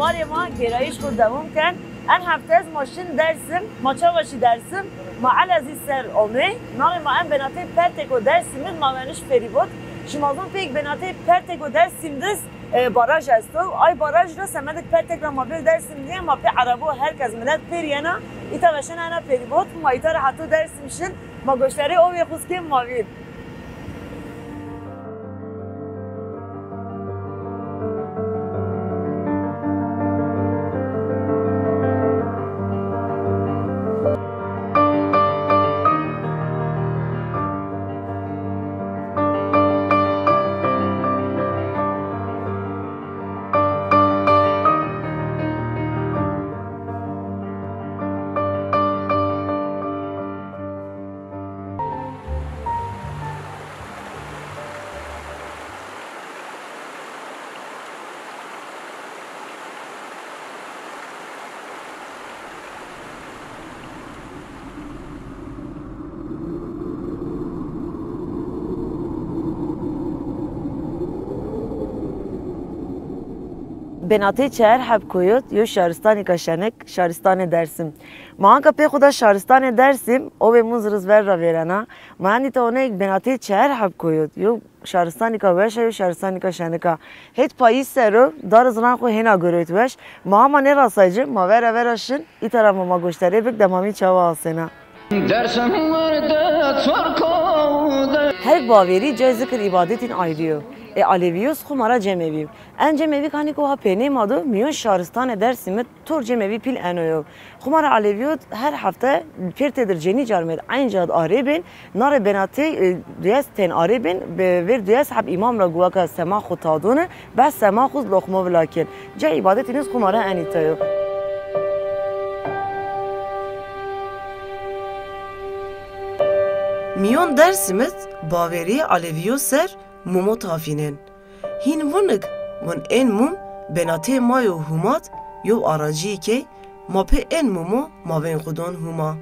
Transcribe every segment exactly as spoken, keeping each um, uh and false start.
Warê ma gêrayîş xo dewam ken. En hefte ez ma şin Dersim, ma çawa şî Dersim, ma Elezîz ser omê. Navê ma en benatê pertêko Dersimî ma veniş ferîbot. Şima zon pêk benatê pertêko Dersim diz, e, baraj esto. Ay baraj ra semedik pertek ra ma bêr Dersim diye, ma pê erebo her kes milet pêr yena. Îta veşena ena ferîbot, ma îta ra heto Dersim şin, ma goştarê ovê xo kên ma vîr. Benatê çer heb koyot, yo şaristanîka şenik, şaristanê Dersim. Ma anka pê xo da şaristanê Dersim, ovê Munziriz ver ra vêrena. Ma endî ta oneyk benatê çer heb koyot, yo şaristanîka weş a, yo şaristanîka şenik a. Hêt payîz ser o, dar û ziran xo hêna girot weş. Ma hama nêrasay ci, ma vera vera şin, îta ra ma, ma goştarê bik dema mî çawa asena. Dersim werde çorko de. Her bavêrî cay zikir îbadetîn ayrî yo. Ê Alevîyos xo ma ra cemevî yo. En cemevî kanî ko ha pênê ma do, mîyon şaristanê Dersimî tor cemevî pîl eno yo. Xo ma ra Alevîyot her hefte pêr têdir cenî carmêd eyn cad arê bên, narê benatê, e, duyes tên arê bên, be-, vêr duyes heb îmam ra guwaka sema xo tadone, behs sema xo loqmo vila kên. Ca îbadetî nêz xo ma ra enî ta yo. Mîyon Dersimî bavêrî Alevîyo ser mumo tafînên. Hîn vunik vun ên mum benatê ma yo humat, yo aracî key, ma pê ên mumo mavên xwu don huma.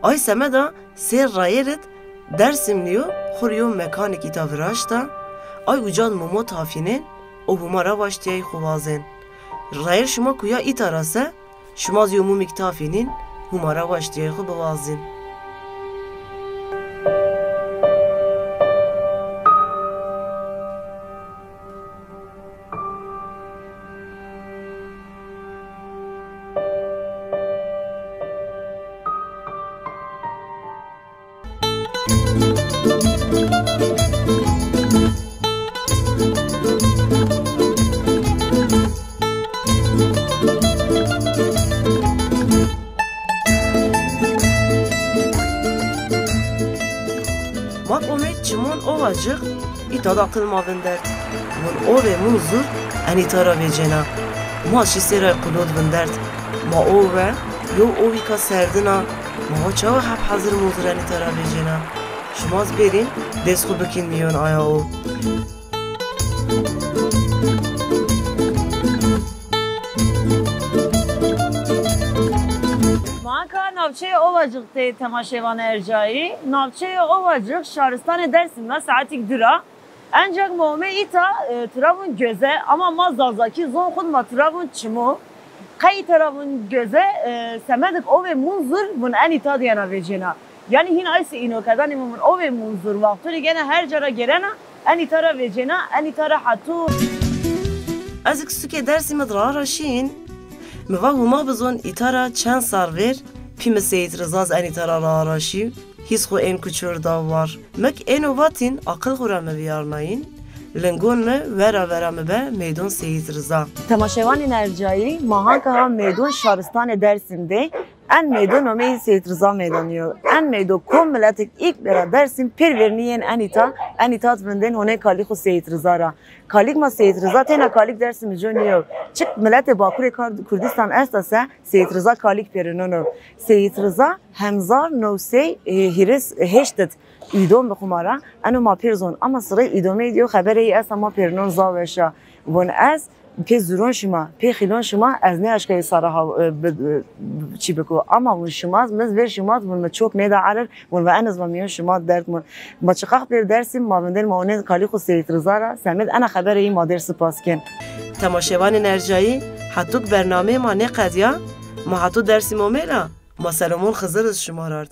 Ay semeda sêr rayêr id Dersimlîyo xwu rê yo mekanik îta viraşta, ay uca d mumo tafînên û huma ra waştîyayî xwu wazên. Rayêr şima kuya îta ra se, şima zî yo mumîk tafînîn, huma ra waştîyayî xwu biwazîn. Ma omê çimon Ovacix, îta d aqil ma vindert. Vun ovê Munzur enî ta ra vecêna. Ma şî sêray qulod vindert. Ma ove, yo ovîka serdin a. Ma ho çawa heb hezir Munzur enî ta ra vecêna. Şima z bêrîn, dês xwu bikîn mîyon aya o. Ma ka navçeyê Ovacix tê temaşevan ercayî. Navçeyê Ovacix şaristanê Dersim ra saetîk dûr a. Encax ma omê îta, e, tira vûn göze, ama ma Zazakî zon xwu d ma tira vûn çimo. Qey îta ra vûn göze, e, semedik ovê Munzur vûn enî ta d yena vecêna. Yanî hîn ay sî înokedanê mi vûn ovê Munzur, wexto rê gene her ca ra gêrena, enî ta ra vecêna, enî ta ra hetû. Ez ik sukê Dersimî d ra ra şîn. Mi va huma bizon îta ra çend serr vêr pî mi Seyîd Riza z enî ta ra ra ra şî. Hîs xwu ên kuçur da war. Mik êno vatîn, aqil xwu ra mi vîyarnayîn. Lingon mi vera vera mi be meydon Seyîd Riza. Temaşevanên ercayî, ma hanka ha meydon şaristanê Dersim de. En meydon omeyî Seyîd Riza meydonî yo. En meydo kom miletik îlk bera Dersim pêr vernî yên enî ta, enî ta d vindên honê kalî xwu Seyîd Riza ra. Kalîk ma Seyîd Riza têna kalîk Dersimî co nîyo. Çik miletê Bakurê Kar-, Kurdistan esta se Seyîd Riza kalîk pêrinono. Seyîd Riza hemzar new sey hîris heşt id îdom bi xwu ma ra. Eno ma pêr zon. Ama sirê îdomeyî diyo xebereyî esta ma pêrinon za weş a. Von ez pê zûron şima, pê xîlon şima ez nêeşkayî sara ha, e, bi, bi, çî biko. Ama vun şima, mi z vêr şima d vun mi çok nêda erir, vun va en iz va mîyon şima d derd mun. Ma çiqax pêr Dersim, ma vindên ma onên kalî xwu Seyîd Riza ra, semêd ena xebereyî ma dêr sipas kên. Temaşevanên ercayî, Etuk bernameyê ma nêqedya, ma hato Dersîm omê ra, ma Selamol Xizir iz şimar ard.